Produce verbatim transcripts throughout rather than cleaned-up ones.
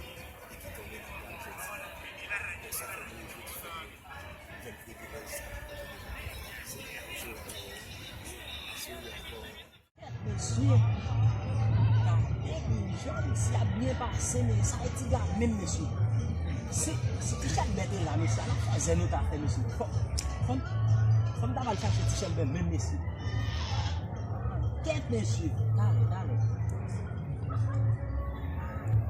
e ki tonbe nan pran jodi. Donk, sa fè m rejwi di fèt yo. Jèn privilèj sa, kote deja se yon jou ankò, se yon jou ankò. Mesye, gade jan misye ap byen pase, men sa e ti gad menm, mesye. Si, si Ti Chèlbè te la, mesye, ala fè zèn yo ta fè, mesye. Fò, fò m, fò m ta pral chache Ti Chèlbè menm, mesye. Kèt, mesye. Talè, talè.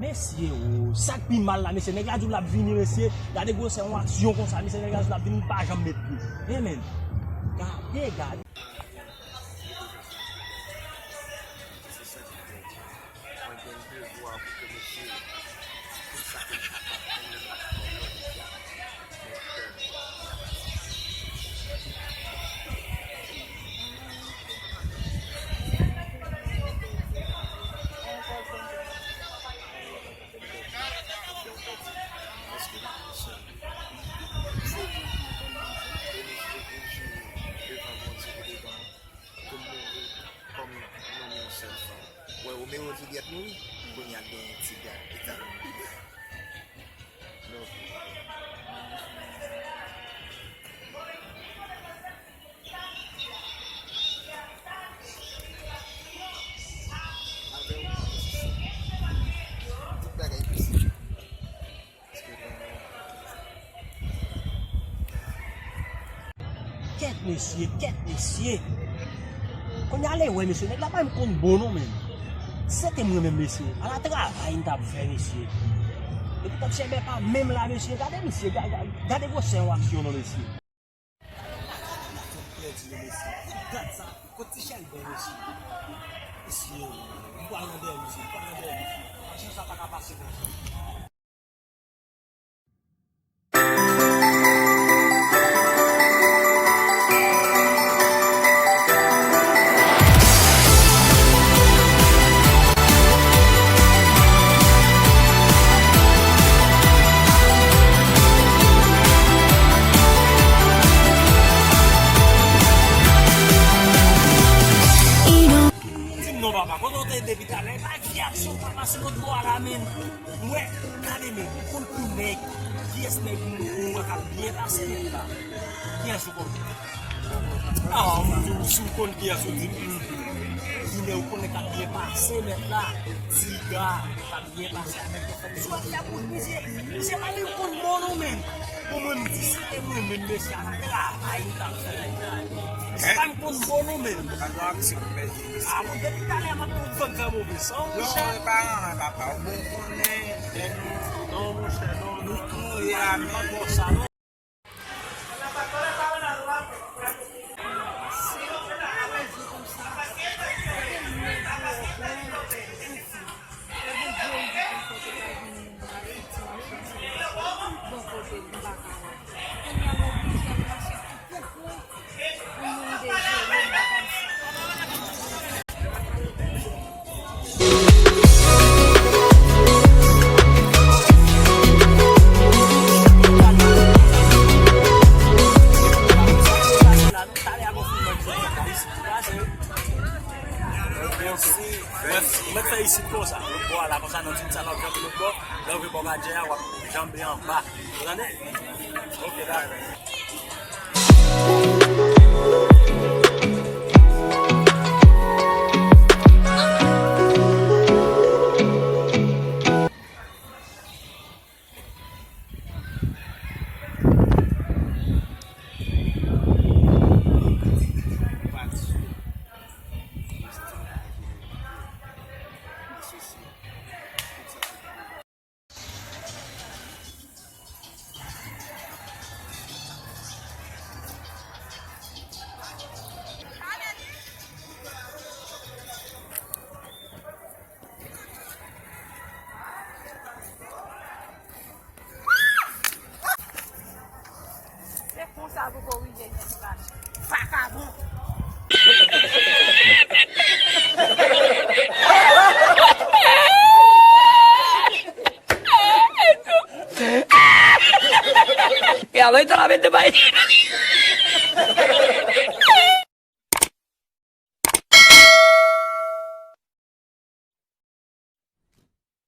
Mesye, o, sa k pi mal la, mesye, nèg la di w l ap vini, mesye. Gade gwosè yon aksyon konsa, mesye, nèg la di w l ap vini, li pa janm met pye. E men, gade, gade. Mwen gen devwa pou ke m jere tout sa ke m kapab pou m kapab fè lòt bò a. Paske m ap pran swen li. Demen, m te jire devan Bondye, devan pou m mouri kòm nonm yon sèl fanm. Wè, Romeo Juliet mouri, kounye a genyen ti gad ki ta. Donk, avè w, tout bagay posib. Kèt mesye, kèt mesye. Kounye a ale wè mesye, nèg la pa menm konn bon non menm. Si se te mwen menm mesye, ala travay m t ap fè mesye. Epi Ti Chèlbè pa menm la mesye, gade mesye, ga- ga- gade gwosè yon aksyon non mesye. Pèdi yo mesye. Gad sa, kot Ti Chèlbè mesye. Mesye, m pral nan dèyè misye, m pral nan dèyè misye. Aksyon sa pa ka pase konsa. Di m non, papa, kote w te ye depi talè? Pa di aksyon pase lòt bò a la, men. Mwen, gade, men, ou konn ki nèg, kiyès nèg ou, ou wè k ap byen pase nèg la? Kiyès ou konn? Ah, m di w, si w konn kiyès ou di m, di nèg ou konnen k ap byen pase nèg la, Tiga, k ap byen pase avèk yo. Sou ap fè bout misye, misye pa menm konn bon non, men. Pou mwen, m di, si te mwen menm, mesye, a travay m t ap fè. Misye pa menm konn bon non, men. Aksyon pèdi. Ah, bon, depi talè, m ap konn fè move san, monchè. Non, e pa anyen, papa. Ou bon konnen, non, monchè, non, non, non. Mouri la, men. Mwen fè isit konsa, lòt bò a la konsa, nan ti salòp janbe lòt bò, lè w vin bò gadjè a, w ap janbe anba. Ou tande? Ok, dakò. Vakabon. E alò, e ta la mete bay.